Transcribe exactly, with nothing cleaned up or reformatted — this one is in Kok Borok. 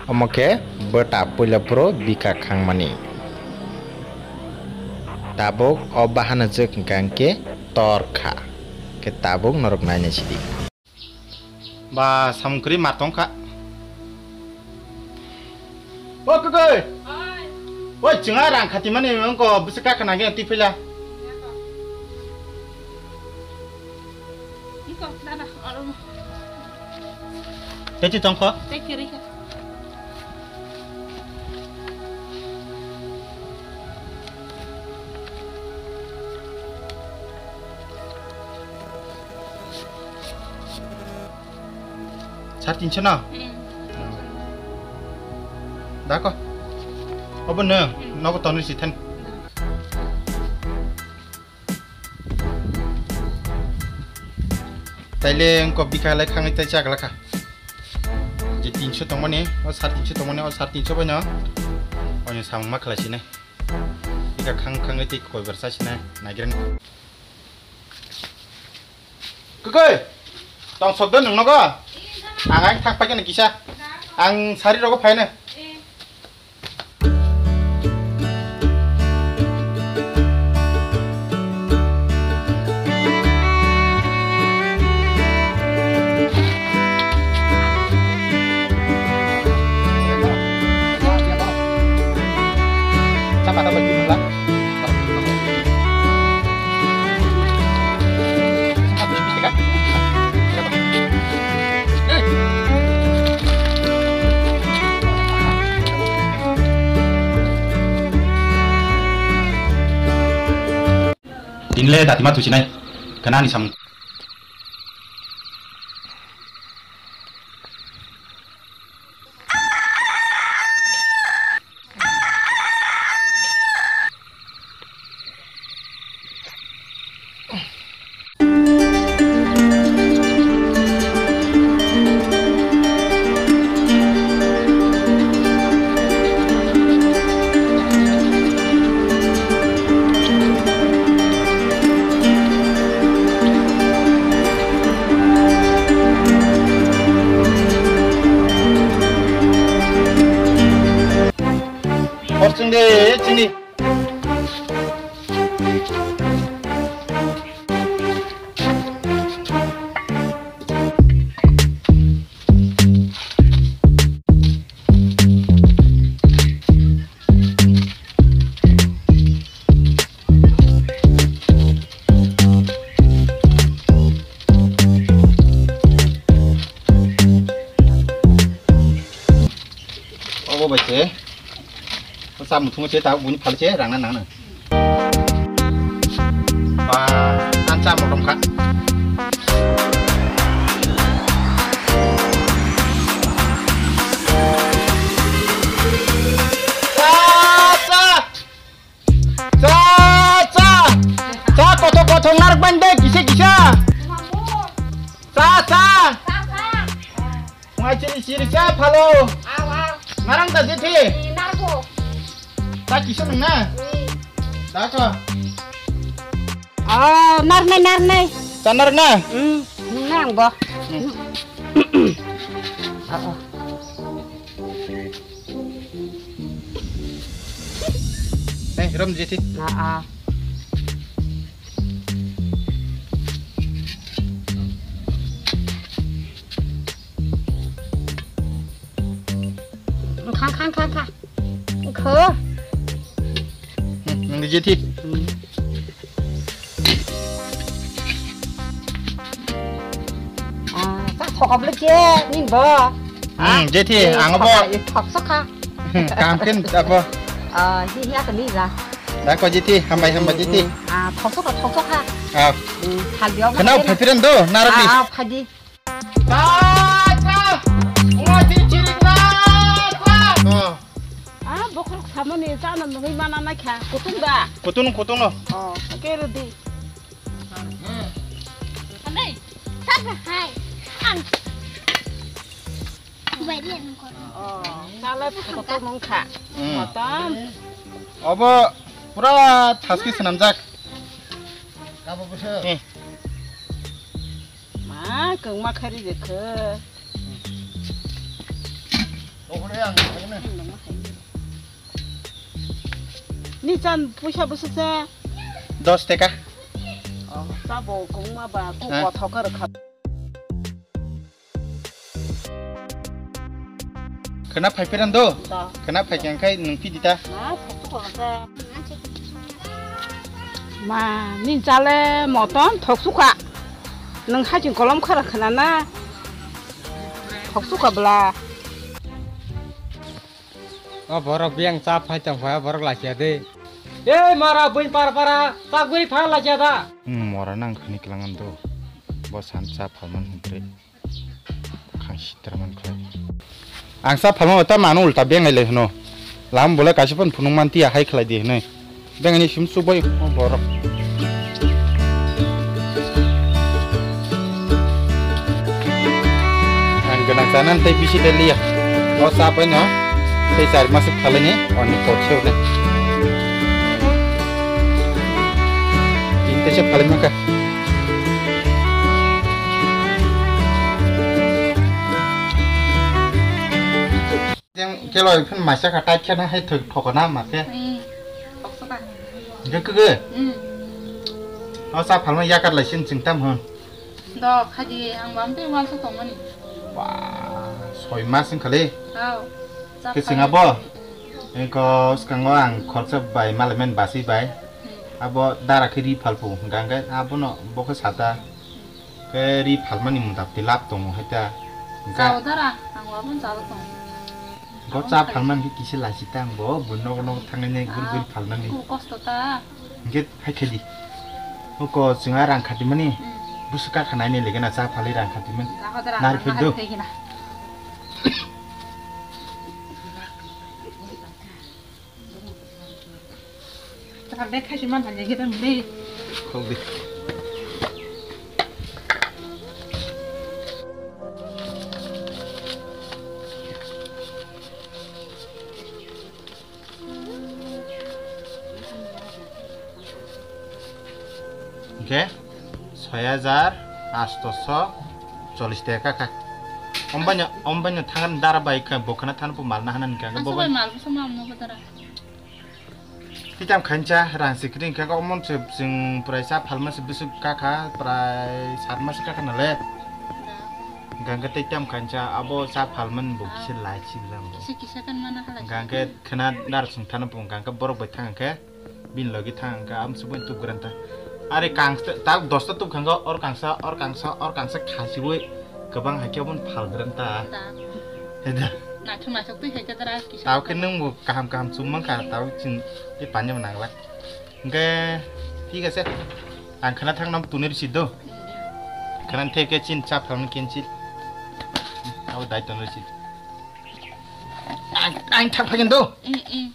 Omo khe bwta puila phuru bikha khangmani. Tabuk o bahanajwk hwnkha hwnkhe tor kha. Khe tabuk norok naina sidi. Ba samung kwrwi ma tong kha. O kwkwi. Oi, chwng a rang khatimani wngkha bwswk kha khna khe twi phaila. Tei twi tong kho. Sar tinso no? Hmm. Dako. Obo no, hmm, nogo tonwi si than. Taile engko bikha lai khangwi tai chakla kha. Je tinso tongmani, o sar tinso tongmani, o sar tinso bai no. Oino samung ma khlai sinai. Bikha khang khangwi tei koi bar sa sinai, naigrani. Kwkwi, tong sok do nwng nogo? Ang ang thang paikhe kisa. Ang sari rogo phaino. Tinle datima thusinai, kena ni samung. Hor chwng de, chini. Obo bai se. O sa muthung se ta buni phal se rang na nang na. Ba, an sa mo dong kha. Sa, sa. Cha, cha. Cha kothok kothok narwk bani de, kisa kisa. Cha, cha. Wngwi chini siri cha phalo. Narang ta jethi. Cha kisa nang na. Da kha. Ah, narnai, narnai. Cha narwk na? Hmm, nang bo. Hmm. Ah, ah. Nei, rom jethi. Ah, ah. Khang, khang, khang, khang. Kho. Hmm, nang jethi. Hmm. Ah, sa thokap le je, ning bo. Hmm, jethi, eh, ang bo. Thok, eh, thok sokha. Hmm, kam khin, apa? Ah, hi, hi, apa ni la? Da ko jethi, hambai, hambai jethi. Hmm, hmm. Ah, thok sokha, thok sokha. Ah. Hmm, phal dio. Kenal phapiran do, narok ni. Ah, ah, phadi. Cha, cha. Ungwa chiri chiri na, cha. Oh. Ah, bokhorok samani chana nugwi mana naikha. Kutung da? Kutung, kutung no. Oh, oke, ready. Andai, saka hai. Ang. Bai dia nungkon. Oh, salad kutung nungkha. Hmm. Kotom. Obo pura thaski swnamjak. Kabo bwswk? Hmm. Ma, kwngma khari rikho. O Ni chan puisa bwswk se? Dos teka. Oh, sabo kongma ba ko Ha? Kothok ka rwkha. Khwna phai pheran do? Da. Khwna phai khe ang khai nwng phi di ta. Na, thok thok ka. Ma, ni chale moton thok suka. Nwng hajing kolom khara khwna na. Thok suka bla. O borok biyang cha phai tong phai, o borok lachiya de. Ei mara buin para para, ta guri pha lachiya da. Hmm, mora nang khani klangan do. Bo san cha phalman hwntre. Khang sitra man khlai. Ang cha phalma ta mano ulta bengai lai hwno. Lam bole kaisa pon phunung man tiya hai khlai di hwnoi. Bengai ni sim su bai o borok. Ang ganang chanan tei bisi de liya. O cha pai no. Tei char mas khalai ni oni pot se ne. Inte se phalai maka. Yang kelo iphun maisa ka tai khana hai thok thokona ma khe. Hmm. Thoksoka. Ge kege. Hmm. O cha phalma yakar lai sin chingtam hon. Do khaji ang bam tei wal so tongmani. Ba, soi mas wng khali. Hao. Ke singa bo. Engko skango ang khorsa bai malamen basi bai. Hmm. Abo dara khe ri phalpu hwnkha hwnkhe abono bo khe sata. Khe ri phalmani munda tei lab tongo hai ta. Hwnkha Chao dara, ang wabon chao tong. Go cha phalmani khe kisa lachi ta ang bo, bo nogo nogo thangnai nai guri guri phalmani. Ku kosto ta. Hwnkhe hai khe di. Uko chwng a rang khatimani. Hmm. Busu ka khanai ni legena cha phalwi rang khatimani. Chao dara, Nari ang phai do. Khatimani. Chakar de khaisi man hanya kita muli. Khok di. Hwnkhe soi hajar asto so chollish taka kha. Ombanya, ombanya thangan dara bai kha bokhana thanpo mal na hanan kha. Aso bobo bai mal busa mam no dara. Kitam khancha rang sikring kha omo se jing prai sa phalma se busuk kha kha prai satma se kha kha nale. Gangga tei tam khancha abo sa phalman bo kisa lai si bilang bo. Kisa kisa kan mana halai. Gangga khana dar sung thana pung gangga borok bai thang khe. Bini logi thang kha, am subui tup gran ta. Are kangsa, ta dosta tup khang kha, or kangsa, or kangsa, or kangsa khasiui kwbang hai khe omo phal gran ta. Ta. Heda. Naithok naithok twi hai khe dara kisa. Tao khe nwng bo kaham kaham chum mang kha, tao chwng tei pani bo nang la. Hwnkhe thik ase. Ang khana thang nam tunir si do. Khana thek khe chin cha phang ken si. Tao dai tunir si. Ang, ang thang phagen do. Eh, eh.